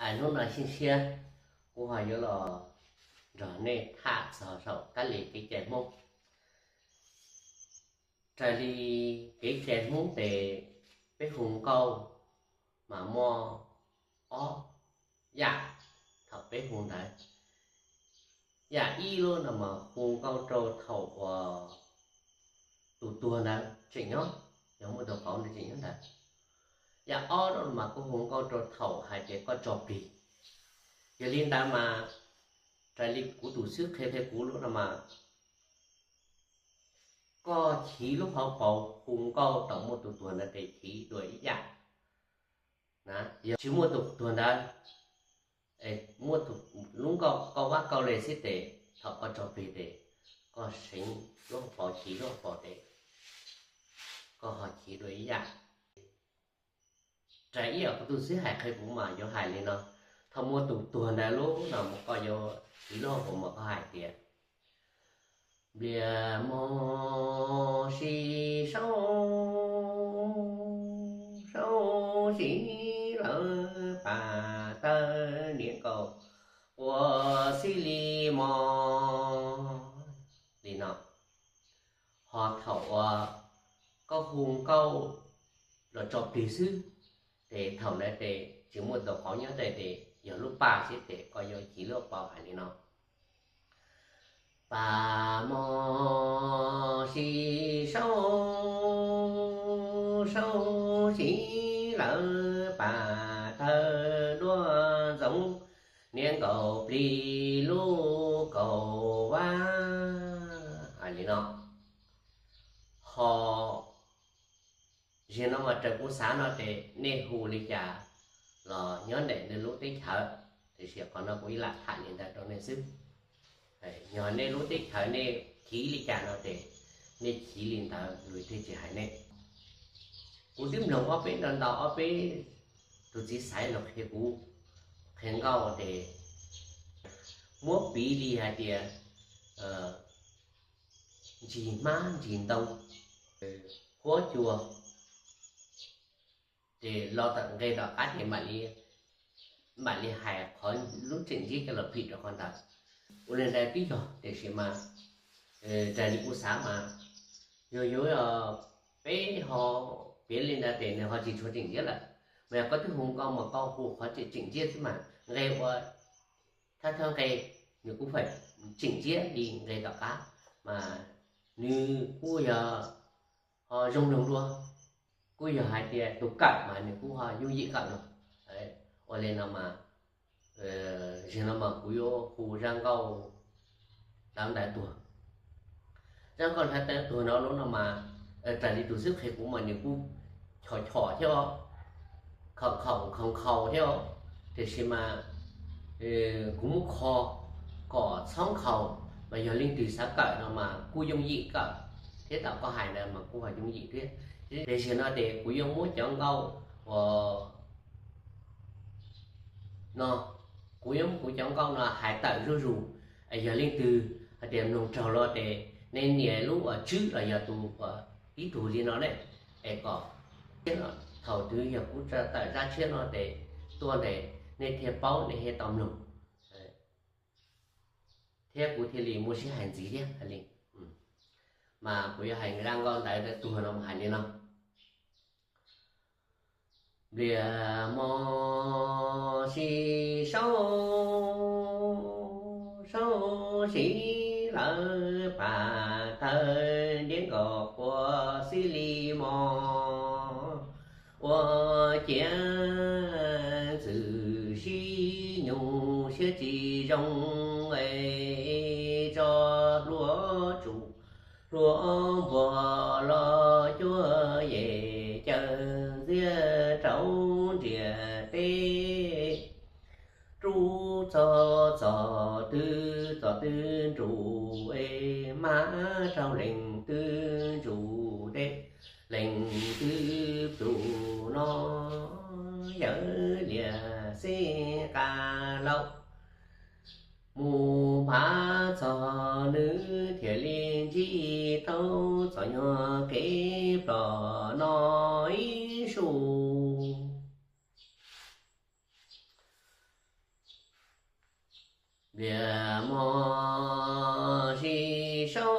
Hnub no xyoo tshiab, kuv ho yuav los nrog nej tham txog saum kab li kev cai Hmoob. Raws li kev cai Hmoob tes peb hu nkauj mas muaj ob yam thaum peb hu ntawd. Yam ib lub no mas hu nkauj rau thaum uas tus tuag ntawd tseem nyob, yog muaj tus qauv ntawd tseem nyob ntawd. Yam ob lub mas kuj hu nkauj rau thaum hais tias koj tso plig. Yog li ntawd mas raws li kuv tus xib hwb qhia kuv lub no mas koj chiv lub hauv paus hu nkauj thaum muaj tus tuag ntawd tes chiv dua ib yam. Yog tsis muaj tus tuag ntawd, muaj lub nkauj kauj vab kauj le xwb tes thaum koj tso plig tes koj seev lub hauv paus, chiv lub hauv paus tes koj ho chiv dua ib yam. Raws ib yam kuv tus xib hwb hais qhia kuv mas yuav hais li no: thaum muaj tus tuag ntawd lub no mas koj yuav chiv lub hauv paus mas koj hais tias, nplias mos si sau, sau si lawv pas tawg niam nkaus quas xib li mos. Li no, ho thaum uas koj hu nkauj los tso plig xwb, ces thaum ntawd ces tsis muaj tus qauv nyob tes ces yog lub paj xwb ces koj yuav chiv lub hauv paus hais li no: pas mos si sau, sau si lawv pas tawg duaj ntxoov niam nkaus plig lub kaus vab. Hais li no, ho zim no mas raws kuv xav no ces nej hu li cas los nyob ntawm nej lub teb chaws, tiam sis qhov no kuv ib lam tham li ntawd rau nej xwb. Yog nej lub teb chaws nej chiv li cas no ces nej chiv li ntawd, kuv thiaj tsis hais nej. Kuv twb mloog ob peb ntau ntau, ob peb tus txiv xaiv los qhia kuv qhia nkauj ces muab piv li hais tias ntsis hmab ntsis ntoo, huab cua, ces los tom nqe tom qab ces mam li hais qhov lub tseem ntsiab coj los phim rau qhov ntawd. Ua li ntawd twb yog, tiam sis mas raws li kuv xav mas yog yuav peb ho piav li ntawd ces nws ho tsis tshua tseem ntsiab lawm. Mas yog koj twb hu nkauj mas koj hu qhov tseem ntsiab xwb mas nqe ua thawj thawj nqe nws kuj pheej tseem ntsiab li nqe tom qab, mas nws kuj yog ho zoo mloog dua. Kuj yog hais tias tus kawm mas nws kuj ho yooj yim kawm no. Ua li no mas, zim no mas kuv yuav hu zaj nkauj hlawv ntawv tuag. Zaj nkauj hlawv ntawv tuag no lub no mas raws li tus xib hwb qhia kuv mas nws kuj chom chom thiab, khaus khaus nkhaus nkhaus thiab, tiam sis mas kuv muab kho kom txhob nkhaus, mas yog leej twg xav kawm no mas kuj yooj yim kawm, thiab thaum koj hais ntawd mas kuj ho yooj yim thiab. Tiam sis no ces kuv yuav muab cov nkauj uas no, kuv yuav muab kuv cov nkauj no hais tawm zuj zus. Yog leej twg hais tias mloog raug los ces nej nias lub uas tswb los yog tus uas tib tug li no ne, es kom thaum twg yog kuv tso tawm zaj tshiab no ces tuaj ntawd nej thiaj paub, nej thiaj tau mloog, thiab kuv thiaj li muaj siab hais ntxiv thiab li. Mas kuv yuav hais zaj nkauj ntawv tuag no mas hais li no: Nplias mos si saub, saub si lawv pas tawg ntiab nkaus quas xib li mos. Ua ciav ntxwm sib nyug siab tsis zoo es tso hlua tsum hlua npuag los cuag yem caws ntxiag rau ntiaj teb. Rub txog txoj twg txoj twg ntsum es mas rau leej twg ntsum dej, leej twg plum no yawm liam xeeb qa laus. Mus npaj txog nws thiaj li ntsib tau txom nyog kev ploj no ib su. Liam mos sib saub,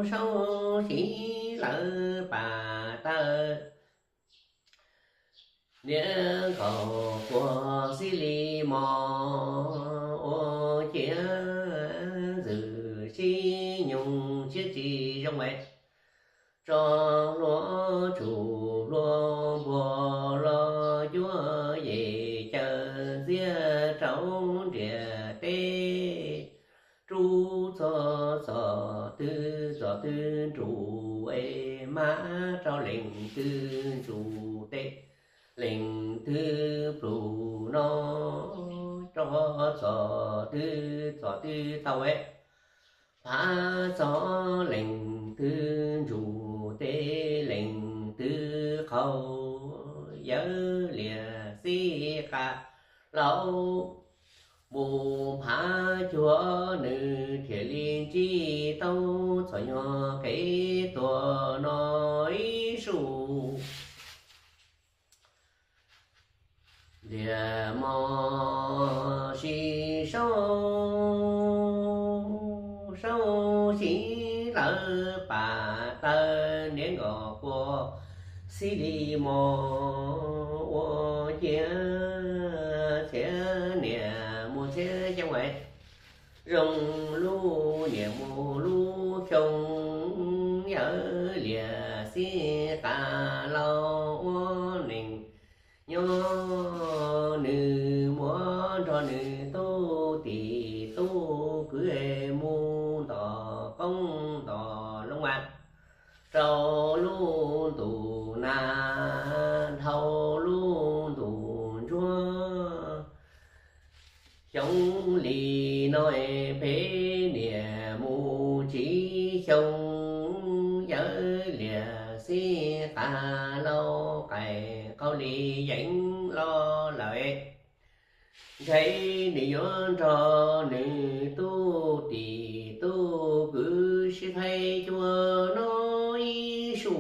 saub siv lawv pam tawg, niam nkaum quas xib li mos ua ciav ntxwm sib nyoog siab tsis zoo es tso hlua tsum hlua npuag los cuab yem caws ntxiag rau nriam teb rub txog txom twg txom twg nrus es mas rau leej twg nrus teb leej twg plum no rau txom twg txom twg tau es phav txog leej twg nrus teb leej twg qaug. Yawg liam xib qas laus mus phav cuag nws thiaj li ntsib tau txom nyog kev tuag no ib su. Liam mos sib saub, saub siv lawv pam tawg niam nkaum quas xib li mos ua ciav txhiab niam mus txhiab xyoo es zoo lub niam mus lub xyoo. Yawg liam xib qas laus ua neej nyob nws muab nrog nws tub tim tub kwv mus ntom qoob ntom loo mas rau lub ntuj nag dhau lub ntuj ntsuag. Xyoo li no es peb niam mus tsiv xyoo, yawg liam xib qas laus qais qaug li yeev los lawm. Ntshai nws yuav nrog nws tub tim tub kwv sib faib cuag no ib su.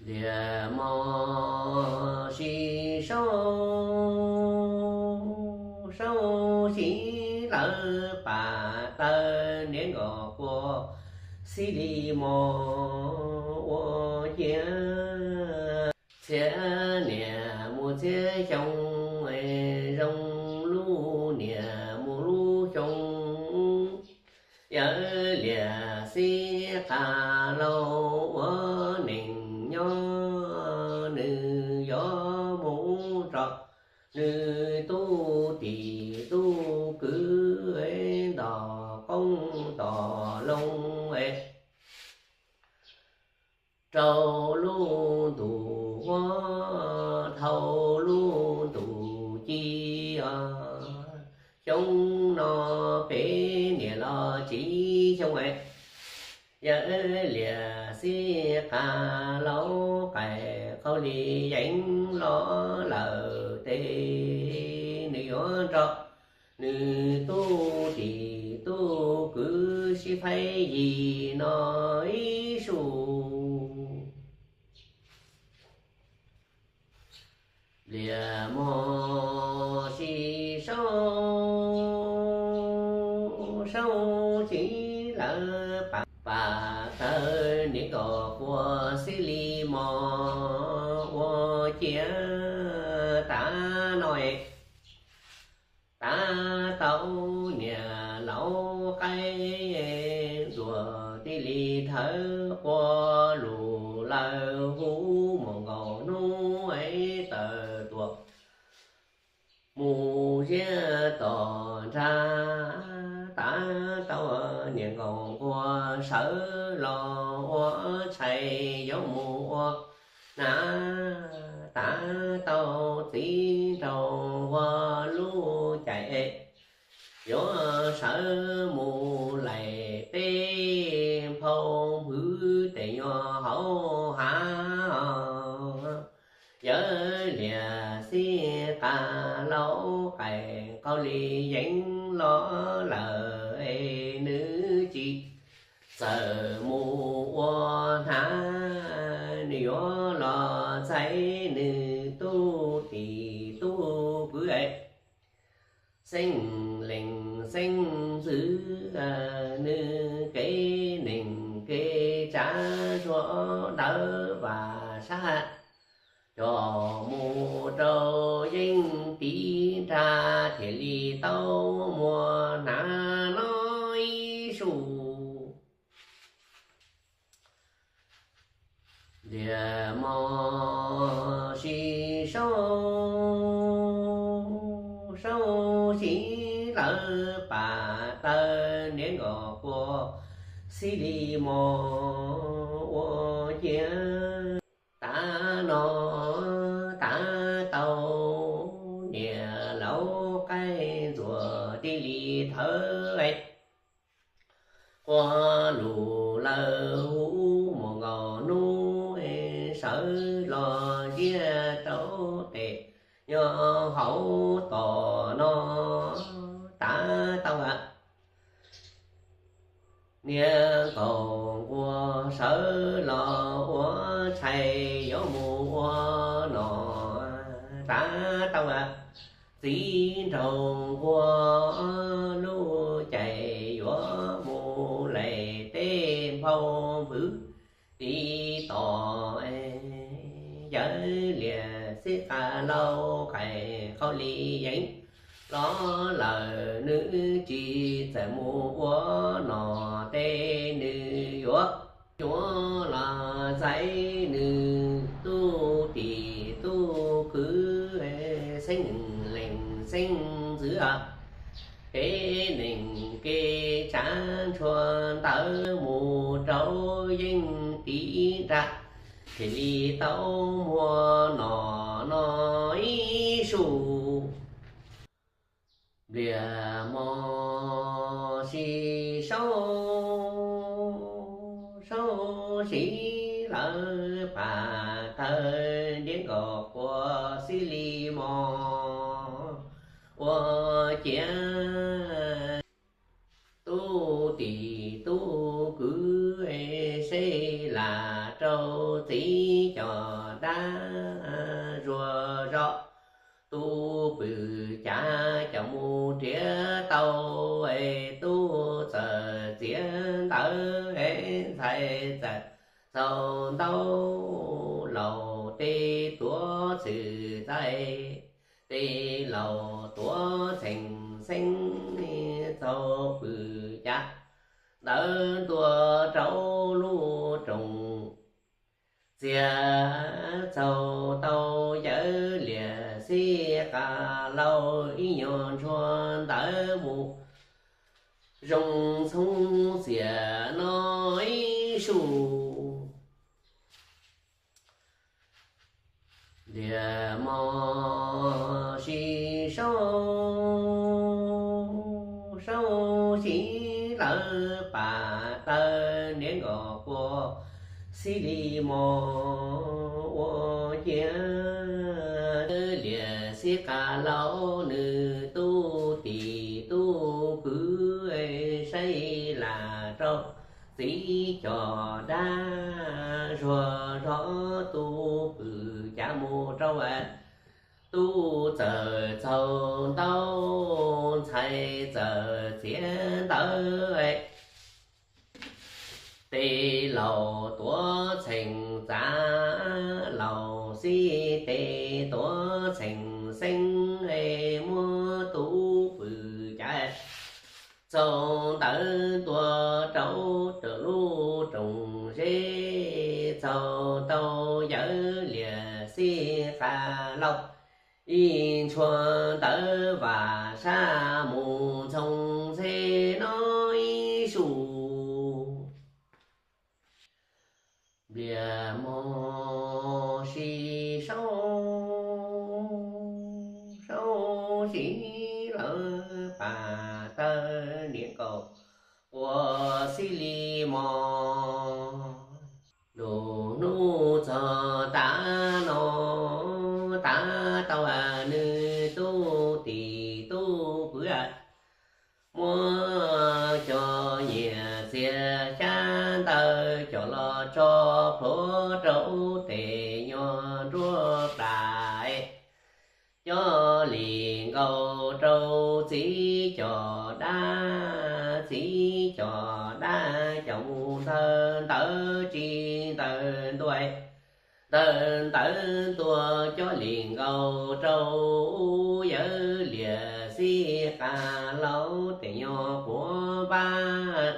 Liam mos sib saub, saub siv lawv pam tawg niam nkaum quas xib li mos ua ciav txhiab niam mus txhiab xyoo, zoo lub niam mus lub xyoo. Yawg liam xib qas laus ua neej nyob nws yuav mus rau nws tub tim tub kwv ntom qoob ntom loo es rau lub ntuj huab dhau lub ntuj ci os. Xyoo no peb niam los tsiv xyoo es yawg liam xib qas laus qais qaug li yeev los lawm tes nws yuav nrog nws tub tim tub kwv sib faib yig no ib su. Liam mos sib saub, saub siv lawv pam tawg niam nkaum quas xib li mos ua ciav tav no es tav tau niam laus qaib ntxuam tij li thawv quas lus lawv hu mus nkaus hnub es tawm tuam mus ziab tom nrag. Tav tau niam nkaus nquag sawv los ua tshais yuav mus ua hnav. Tav tau txiv nraug nquag lub cais es yuav sawv mus laim peb nphau nphwv tes nyuag hauv hav. Yawg liam xib qas laus qais qaug li yeev los lawm es nws tsis txawm mus ua hnav, nws yuav los txais nws tub tim xeeb lees xeeb ntxwv, nws kev neeg kev tsav ntsuag ntawd vam sab, coj mus rau yeeb tiv nrag thiaj li tau muaj hnav no ib sub. Lias mos sib saub, saub sib lawv pam taw niam nkauj quas xib li mos ua ciav. Tav no tav tau niam laus qaib ntxuam tib li thawv, quas lus lawv hu mus nkaus hnub sawv los ntsia rau tes nyob hauv tos no. Tav tau niam nkauj quas sawv los ua tshais yuav mus ua no. Tav tau txiv nraug quas lub caij yuav mus lais tej nphau npwv tiv tom. Yawg liam xib qas laus qais qau li yeev los lawm nws tsis txawm mus ua no, tej nws yuav yuav los txais nws tub tij tub kwv, xeeb lees xeeb ntxwv, kev neeg kev tsav ntsuag ntawd mus rau yeeb tiv nrag thiaj li tau muaj no no ib sub. Lias mos sib saub, saub sib lawv pam taw niam nkauj quas xib li mos ua ciav. Tub tij tub kwv seb lam rau txiv coj dab zuag zog, tub pwm cav coj mus nrhiav tau, tub txawm txiav ntawv ntxhais txawm txaus ntau, laus tej tuav txhwm txais, tej laus tuav txheem xeeb, txaus pwm cav ntawd ntua rau lub rooj txias, txaus tau yawg liam xib qas laus ib nyuag ntsuag ntawd mus zoo txhoov xiam no ib sub. Lias mos sib saub, saub sib lawv pam taw niam nkauj quas xib li mos ua ciav. Liam xib qas laus nws tub tij tub kwv saib lam rau txiv coj dab zuag zog, tub pwm cav mus rau, tub txawm txaus ntau, ntxhais txawm txiav ntawv, tej laus tuav txheem txav, laus xib tej tuav txheem xeeb, muab tub pwm cav txaus ntawv ntua rau lub rooj zeb, txaus tau yawg liam xib qas laus ib ntshua ntawd vam sab mus ntxhoo ntxhe no ib sub. Lias mos sib saub, saub sib lawv pam taw niam nkauj quas xib li mos. Nruab hnub txog tav no, tav tau nws tub tij tub kwv muab cov nyiaj txiag xyab ntawv coj los tso plhuav rau tes nyuag nruab plas, coj li nkaus rau txiv cov dab, txiv cov dab cov mus ntawd ntawd tsis ntawd ntua, ntawd ntawd ntua cov li nkaus rau yawg liam xib qas laus tes nyuag quav npab.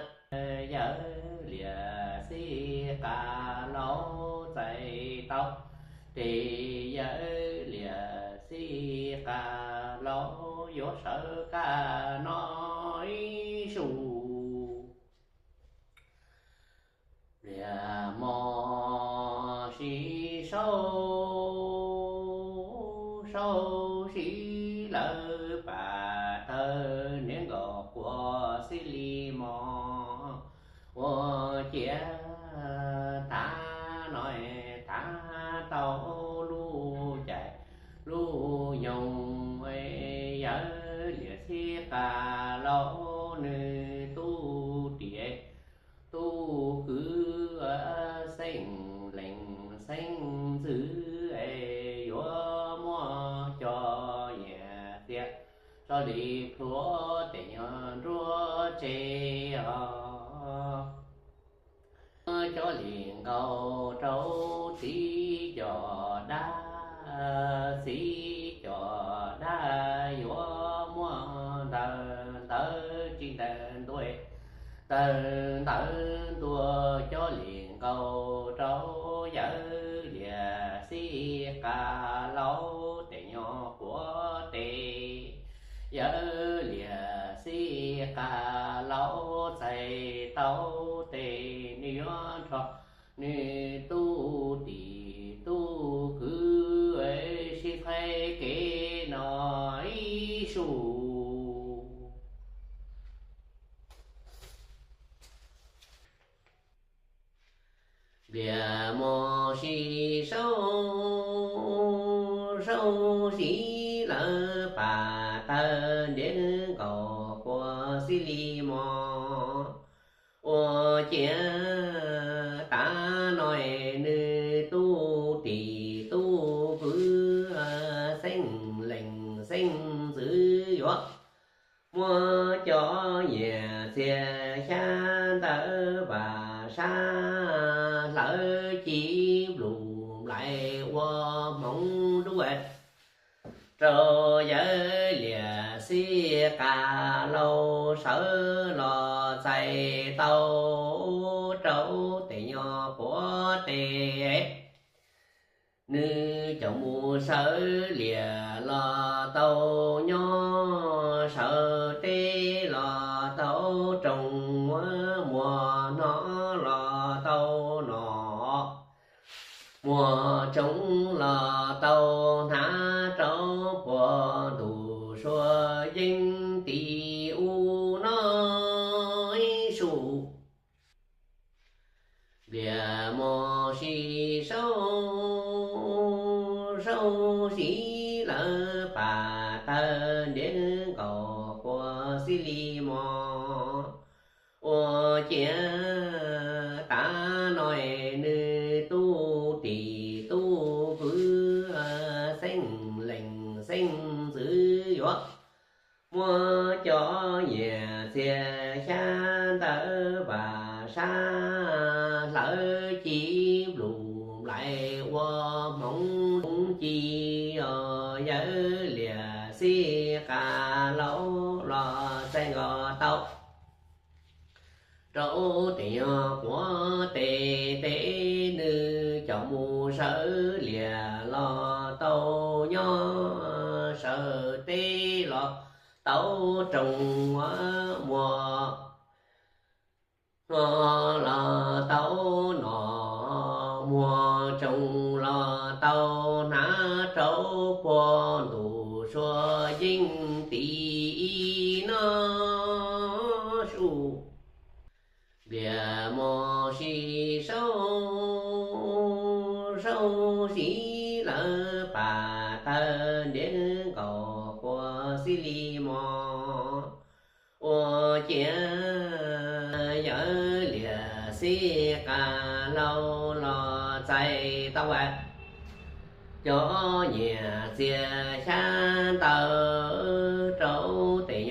Yawg liam xib qas laus txais tau tes yawg liam xib qas laus yuav sawv kaj no ib su. Liam mos sis sau, sau sib lawv pam tawg niam nkaus quav xib li mos. Ua ciav tav no tav tau lub caij lub nyoog, yawg liam xib qas laus nws tub ris tub kwv, xeeb leej xeeb ntxwv es yuav muab cov nyias txiag tso li plhuav tes nyuag nruab tsev os. Cov li nkaus rau txiv cov dab, txiv cov dab yuav muab ntawd ntawd tsis ntawd ntua, ntawd ntawd ntua cov li nkaus rau yawg liam xib qas laus tes nyuag quav tes. Yawg liam xib qas laus txais tau tes nws yuav nrog nws tub ris tub kwv sib txhais kev no ib su. Liam mos sis sau, sau sib lawv pam tawg niam nkaus quav xib li mos. Ua ciav tav no nws tub ris tub kwv, xeeb leej xeeb ntxwv yuav muab cov nyias txiag xyab ntawv vam sab hlawv ci nplum nplais ua hmoov dub rau yawg liam xib qas laus sawv los txais tau rau tes nyuag quav tes. Nws coj mus sawv liam los tau nyob, sawv teb los tau roos, muag hno los tau nom, muag tsoov los tau hnav rau puag ntuj sua yeej ti u no ib su. Liam mos sis sau, sau sib lawv pam tawg niam nkaus quav xib li mos. Ua ciav tav no nws tub ris tub kwv, xeeb leej xeeb ntxwv yuav muab cov nyias txiag xyab ntawv vam sab hlawv ci nplum nplais ua hmoov ci os. Yawg liam xib qas laus los txais nkaus tau rau tes nyuag quav tes, tes nws coj mus sawv liam los tau nyob, sawv teb los tau roos, muag hno los tau nom, muag tsoov los tau hnav rau puag ntuj sua yeej ti i no su. Liam mos sis sau, sau sib lawv pam tawg niam nkaus quav xib li mos. Ua ciav yawg liam xib qas laus los txais tau cov nyias txiag xyab ntawv rau tes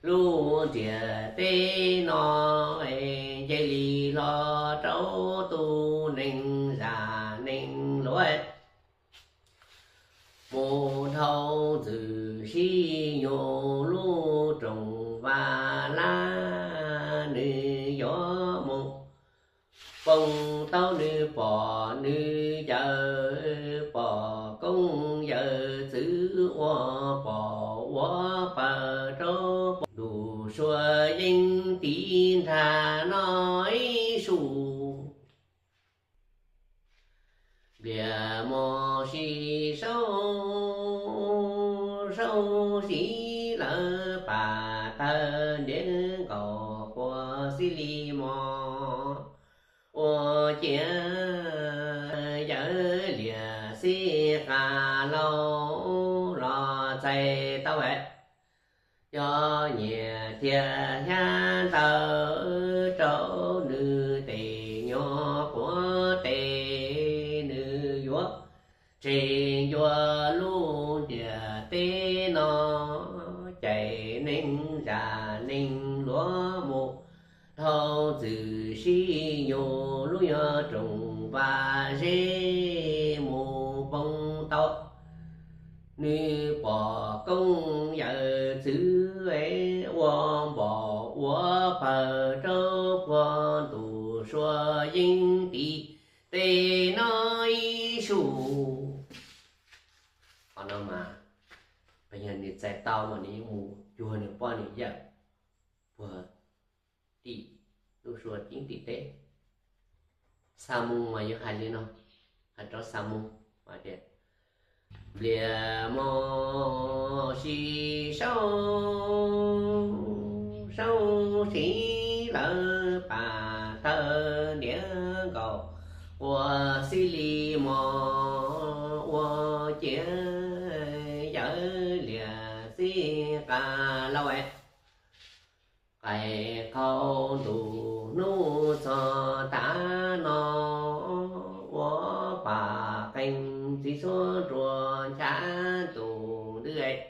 lub ntiaj teb no, nce li hlo rau tus neeg zam neeg luav. Mus dhau ntxwm sib nyug lub rooj Vaj Laj, nws yuav mus poob tau nws pom nws yawm, pom koob yawm txwv ua pom ua pawg rau puag ntuj sua yeeb tiv nrag no ib su. Nplias mos sib saub, saub sib lawv pam tawg ntiav nkaus quas xib li mos ua ciav, yawm liam xib qas laus los txais tau yog nyiam thiaj xyab ntawv rau nws tes nyuag quav tes, nws yuav tseg ncua lub ntiaj teb no, cais neeg zam neeg luav mus dhau ntxwm sib nyug lub nyob rooj Vaj Zeb mus poob tau nws pom koob yawm txwv ua npaum ua pawg rau puag ntuj sua yeeb tiv tej no ib su. Qhov no mas, yog nws txais tau mas nws yeej mus cuag nws poj nws yawm puag tim lub sua yeeb tiv teb. Xa mus mas yuav hais li no, hais rau xa mus tias, nplias mos sib saub, saub sib lawv pam tawg ntiav nkaus quas xib li mos ua ciav, yawm liam xib qas laus, qais qhau ntuj hnub txog tav no, ua pam qeeg txiv xuab nruas nchav ntuj ntws,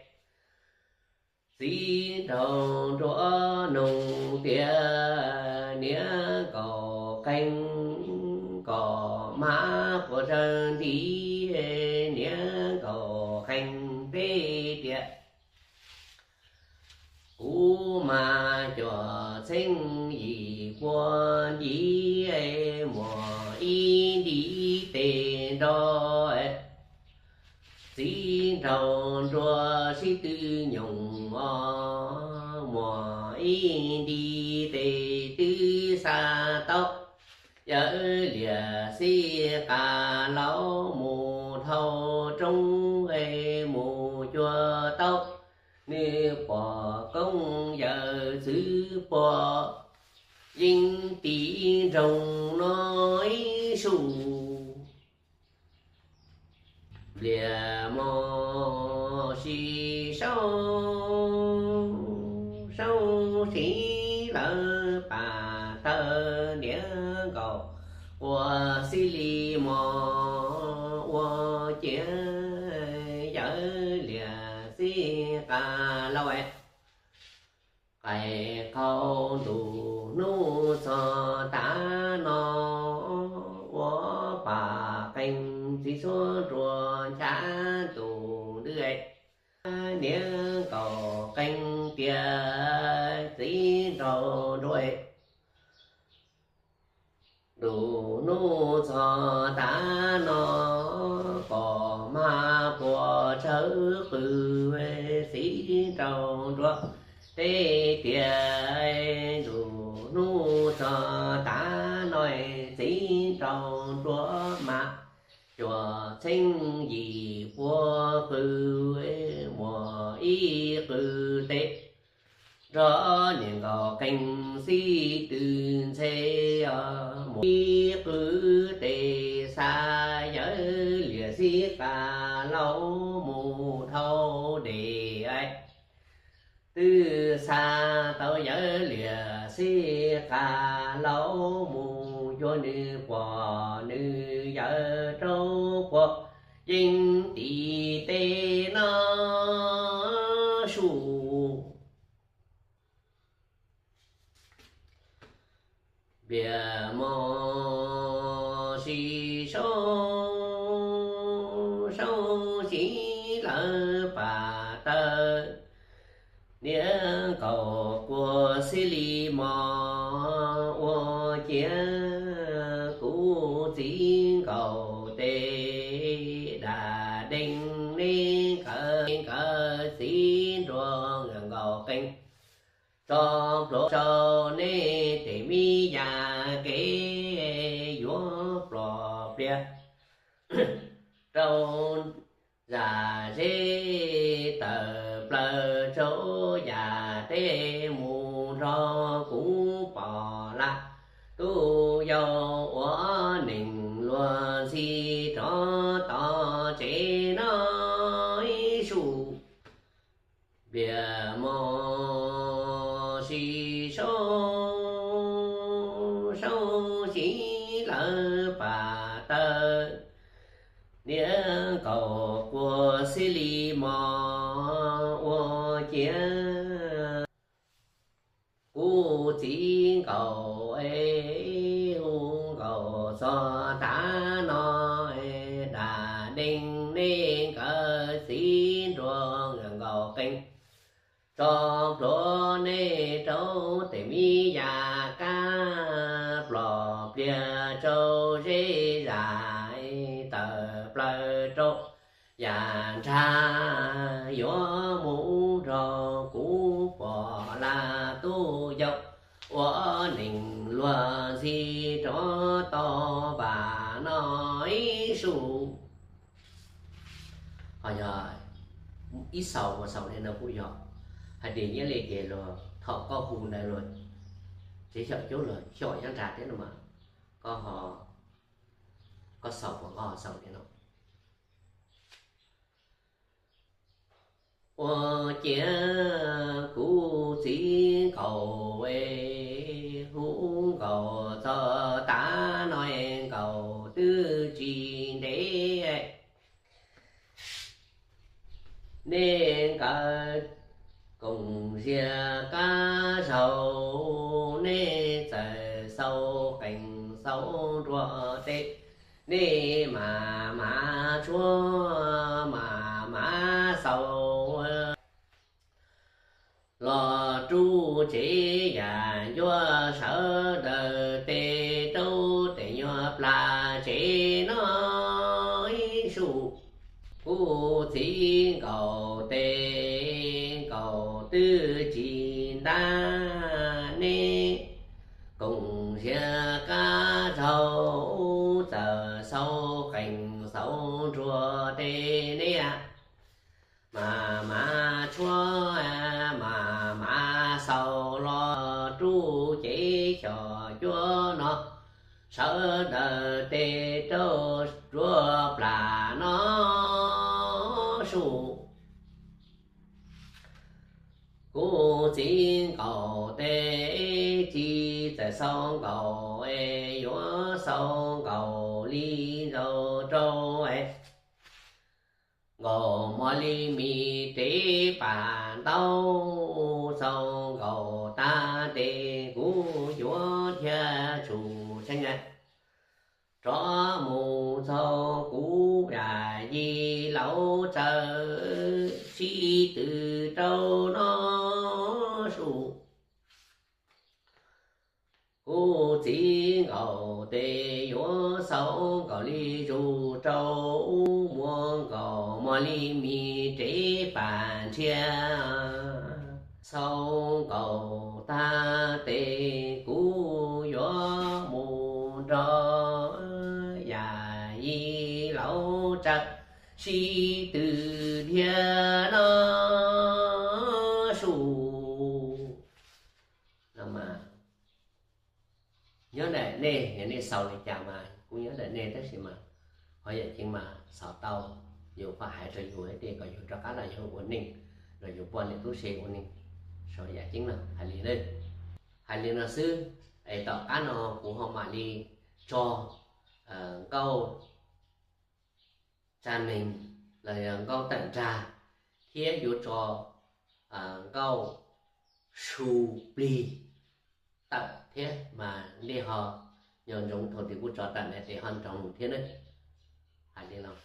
txiv nraug nruas noog tias, niam nkaum qeeg kom mas puas tsawg nti, niam nkaum qeeg peb tias, kuv mas cuam txheeb yim puag nti, muaj ib nti tes nrog txiv nraug nruas sib tw nyoos os, muaj ib nti tes twb xa tau, yawm liam xib qas laus mus dhau roob, mus cuag tau nws pom koob yawm txwv puag yeeb tiv nroog no ib su. Nplias mos sib saub, saub sib lawv pam tawg ntiav nkaus quas xib li mos ua ciav, yawm liam xib qas laus, qais qhau ntuj hnub txog tav no, ua pam qeeg txiv xuab nruas nchav ntuj ntws, niam nkaum qeeg tias txiv nraug nruas, ntuj hnub txog tav no, kom mas puas tsawg qws, txiv nraug nruas teb tias, ntuj hnub txog tav no, txiv nraug nruas mas cuam txheeb yim puag qws, muaj ib qws tes nrog niam nkaum qeeg xib tw ntxhe, muaj ib qws tes xa yawm liam xib qas laus mus dhau dej, twb xa tau yawm liam xib qas laus mus cuag nws pom nws yawm rau puag yeeb tiv teb no su. Pliag mos sib saub, saub sib lawv pam taw, niam nkaum quas xib li mos ua ciav, kuv txiv nkaus tes dam dees, neb nkawd txiv nruas nkaus qees, tso plhuav rau neb tes me yam kev yuav plom pliag rau zam zeb tawm plaws rau yam teb mus nrog kuv pom laj tub yau ua neeg luag ntxhi rov tom tsev no ib su. Pliag mos sib saub, saub sib lawv pam taw, niam nkaum quas xib li mos ua ciav, kuv txiv nkaus es hu nkaus txog tav no, dam dees neb nkawd txiv nruas nkaus qees, tso plhuav neb rau tes me yam kab plom pliag rau zeb zam tawm plaws rau yam nrag yuav mus nrog kuv pom laj tub yau ua neeg luag ntxhi rov tom vam no ib su. Ho yog ib xaus mas xaus li no kuj yog hais tias nyob li tias luag thaum koj hu ntawd luag tsev xyaum cuab luag xyaum nyob nrad thiab no mas koj ho, koj xaus mas koj ho xaus li no. Ua ciav kuv txiv nkaus es hu nkaus txog tav no es nkaus twb tsis ntev, nej nkawd koom zias kab zaug, nej txawm xau qees xau nruas tes, nej mam mam tshuab mam mam xaus los rub tsev yam ncuab sawv daws tes rau tes nyuag plas tsev no ib su. Kuv txiv nkaus tes nkaus twb tsis ntab, neb koom zias kab zaug txawm xau qees xau nruas tes nej mam mam tshuab mam mam xaus los rub cev xyom cuab no sawv daws tes rau tsuav plas no su. Kuv txiv nkaus tes tsis txawm xau nkaus es yuav xau nkaus li ntau rau es nkaus mos li mis rev pam ntaub, xau nkaus tag tes kuv yuav thiaj tsum tseeb rov mus txog kuv yam yij laus txawm sib tw rau no su. Kuv txiv nkaus tes yuav xau nkaus li zus rau, muab nkaus mos li mis rev pam nrhiav. Xau nkaus tag tes kuv yuav mus nrog yam yij laus txawm sib tw dhia no su. Nyob ntawm nej, yog nej xaus li cas mas kuj nyob ntawm nej, tab sis mas qhov yam ceeb mas xaus tau, yus kuj hais rau yus thiab kom yus rov qab los yog ua neej, los yus poj niam tub se ua neej, xaus yam ceeb no hais li na. Hais li no xwb, es tom qab no kuv ho mam li tso nkauj tsa neeg los yog nkauj tawm nrag thiab yuav tso nkauj su plig tawm thiab mas li ho nco ntsoov thaum twg kuv tso tawm na ces ho nroo thiab na. Hais li los.